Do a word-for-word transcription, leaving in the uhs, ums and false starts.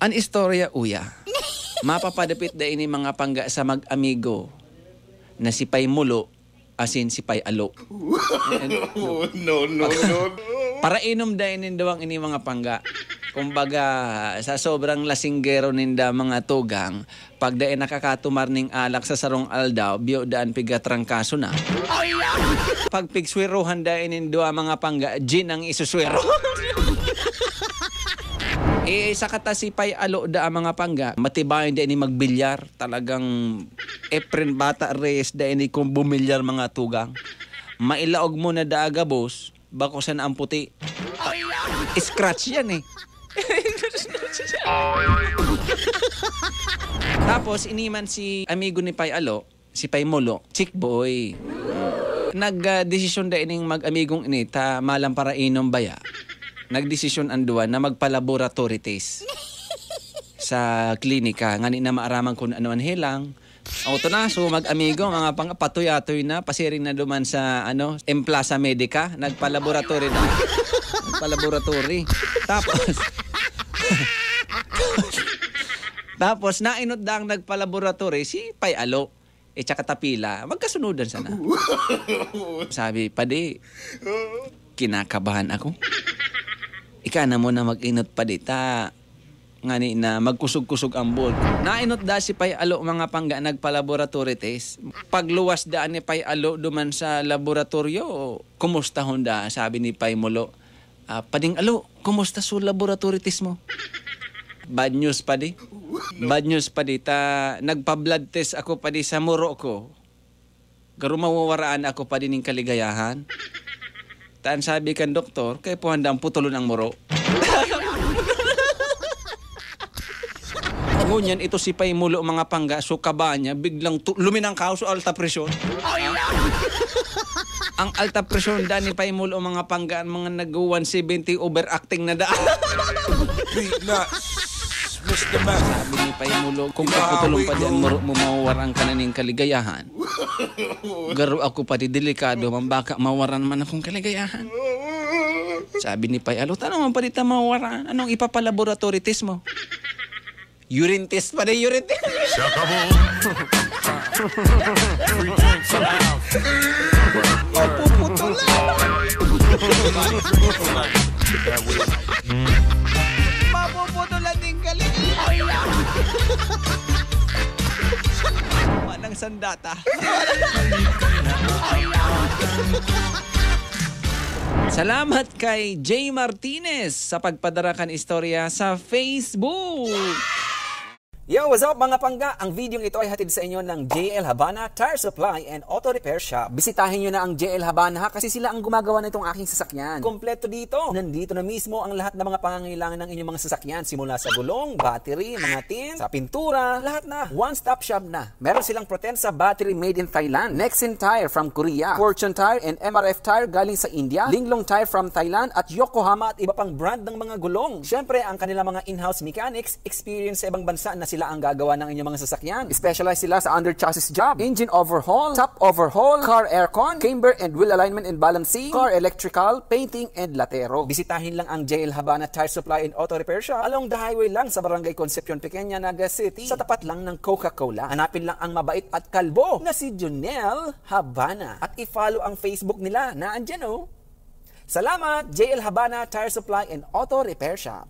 An istorya, uya. Mapapadapit da ini mga pangga sa mag-amigo na si Pay Mulo asin si Pay Alo. No, no, no. Parainom da inin duwang ini mga pangga. Kumbaga, sa sobrang lasinggero ninda mga tugang, pag dai nakakatumar ning alak sa sarong aldaw, biyo daan pigatrangkaso na. Pag pigswirohan da inin duwa mga pangga, gin ang isuswiro. Eh, sa kata si Pay Alo da ang mga pangga, matibayan da ini magbilyar. Talagang Efren Bata Reyes da ini kung bumilyar mga tugang. Mailaog mo na da gabos, bako sana ang puti. Scratch yan eh. Tapos, iniman si amigo ni Pay Alo, si Pay Mulo, chick boy. Nag-desisyon da ining mag-amigong ini ta malang parainom baya. Nagdesisyon an duwa na magpa-laboratory test sa klinika ngani na maaraman kun ano an helang. O, ito na, so mag-amigo, mga pang patuyatoy na, pasiring na duman sa ano, M Plaza Medica, nagpa-laboratory na. Nagpa-laboratory. Tapos, tapos, nainot da ang nagpa-laboratory, si Pay Alo. Eh, tsaka tapila, magkasunodan sana. Sabi, "Padi, kinakabahan ako. Ika na muna mag-inot, Padi, ta ngani na magkusog-kusog ang board." Nainot da si Pay Alo, mga pangga, nagpa-laboratory test. Pagluwas da ni Pay Alo duman sa laboratoryo, "Kumusta honda?" sabi ni Pay Mulo. "Ah, Pading Alo, kumusta su laboratory test mo?" "Bad news, Padi. Bad news, Padi. Ta nagpa-blood test ako, Padi, sa muro ko. Garo mawawaraan ako, Padi, ning kaligayahan. Ta an sabi kan doktor, kaipuhan dang putulon ang muro." Ngunyan, ito si Pay Mulo, mga pangga, so kaba niya, biglang tu- luminangkaw so alta presyon. Ang alta presyon da ni Pay Mulo, mga pangga, ang mga nag-one seventy, overacting na da. Peanuts, Mister Mac. Sabi ni Pay Mulo, "Kung paputulon pa di an muro mo, mawawaran ka na ning kaligayahan. Garo ako, Padi, delikado man, baka mawaran man akong kaligayahan." Sabi ni Pay Alo, "Tano man, Padi, ta mawaran? Anong ipapalaboratory test mo?" "Urine test, Padi, urine test." Se acabó. Everything's allowed. Mapuputulan. Mapuputulan din galing. Manang sandata. Salamat kay Jay Martinez sa pagpadara kan istorya sa Facebook. Yo, what's up, mga pangga? Ang video ito ay hatid sa inyo ng J L Habana Tire Supply and Auto Repair Shop. Bisitahin nyo na ang J L Habana, ha, kasi sila ang gumagawa nitong aking sasakyan. Kompleto dito. Nandito na mismo ang lahat ng mga pangangailangan ng inyong mga sasakyan, simula sa gulong, battery, mga tin, sa pintura, lahat na. One-stop shop na. Meron silang Potenza battery made in Thailand, Nexen Tire from Korea, Fortune Tire and M R F Tire galing sa India, Linglong Tire from Thailand, at Yokohama at iba pang brand ng mga gulong. Siyempre, ang kanilang mga in-house mechanics, experience sa ibang bansa na sila ang gagawa ng inyong mga sasakyan. Specialize sila sa under chassis job, engine overhaul, top overhaul, car aircon, camber and wheel alignment and balancing, car electrical, painting and latero. Bisitahin lang ang J L Habana Tire Supply and Auto Repair Shop along the highway lang sa Barangay Concepcion Pequeña, Naga City, sa tapat lang ng Coca-Cola. Hanapin lang ang mabait at kalbo na si Junel Habana at i-follow ang Facebook nila na andyan, oh. Salamat, J L Habana Tire Supply and Auto Repair Shop.